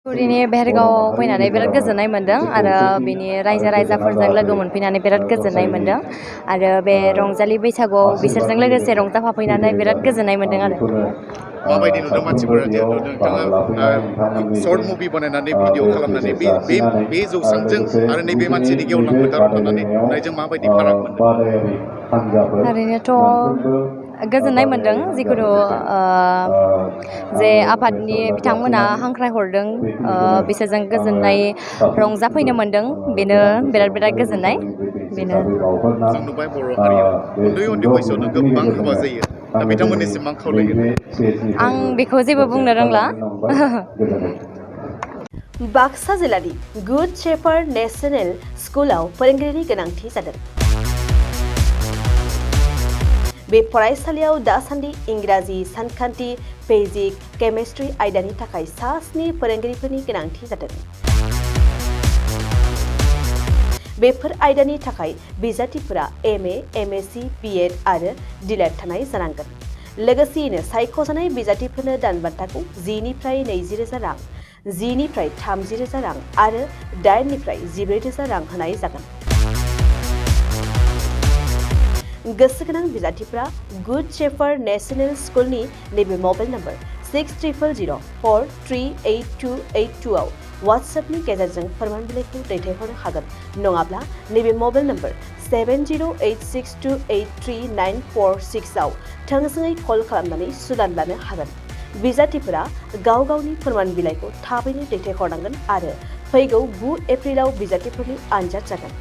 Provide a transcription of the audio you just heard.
पुरिनि बेरगावआव फैनानै बिराद गोजोननाय मोन्दों आरो बिनि रायजो राजाफोरजों लोगो मोनफैनानै बिराद गोजोननाय मोन्दों आरो बे रंजालि बैसागुआव बिसोरजों लोगोसे रंजाफाफैनानै बिराद गोजोननाय मोन्दों आरो माबायदि नुदों मानसिफोरा जिहेतु नोंथाङा सर्ट मुभि बानायनानै भिडिअ खालामनानै बे जौसांजों आरो नैबे मानसिनि गेवलां फोथाराव थानानै नुनायजों माबायदि फाराग मोनदों? ओरैनोथ' गोजोननाय मोन्दों जिखुनु जे आफादनि बिथांमोना हांख्राय हरदों बिसोरजों गोजोननाय रंजाफैनो मोन्दों बेनो बिराद गोजोननाय बेनो जों नुबाय बर' हारियाव उन्दै बैसोआवनो गोबां हाबा जायो दा बिथांमोननिसिम मा खावलायगोन आं बेखौ जेबो बुंनो रोंला बाक्सा जिल्लानि गुड शेफार्ड नेशनेल स्कुलाव फोरोंगिरिनि गोनांथि जादों। बे फरायसालियाव दासान्दि इंराजि, सानखान्थि, फिजिक्स, केमिस्ट्रि आयदानि थाखाय 7 फोरोंगिरिफोरनि गोनांथि जादों। बेफोर आयदानि थाखाय बिजाथिफोरा MA, MSc, BEd आरो DLED थानाय जानांगोन। लोगोसेयैनो सायख'जानाय बिजाथिफोरनो दान बान्थाखौ 10 निफ्राय 20,000 रां, 10 निफ्राय 30,000 रां आरो 8 निफ्राय 14,000 रां होनाय जागोन। गोसो गोनां बिजाथिफोरा गुड शेफार्ड नेशनेल स्कुलनि नैबे मबाइल नम्बर 600004388282 आव वाट्सएपनि गेजेरजों फोरमान बिलाइखौ दैथायहरनो हागोन नङाब्ला नैबे मबाइल नम्बर 7086283946 आव थोंजोङै कल खालामनानै सुलाद लानो हागोन। बिजाथिफोरा गाव गावनि फोरमान बिलाइखौ थाबैनो दैथायहरनांगोन आरो फैगौ 9 एप्रिलाव बिजाथिफोरनि आनजाद जागोन।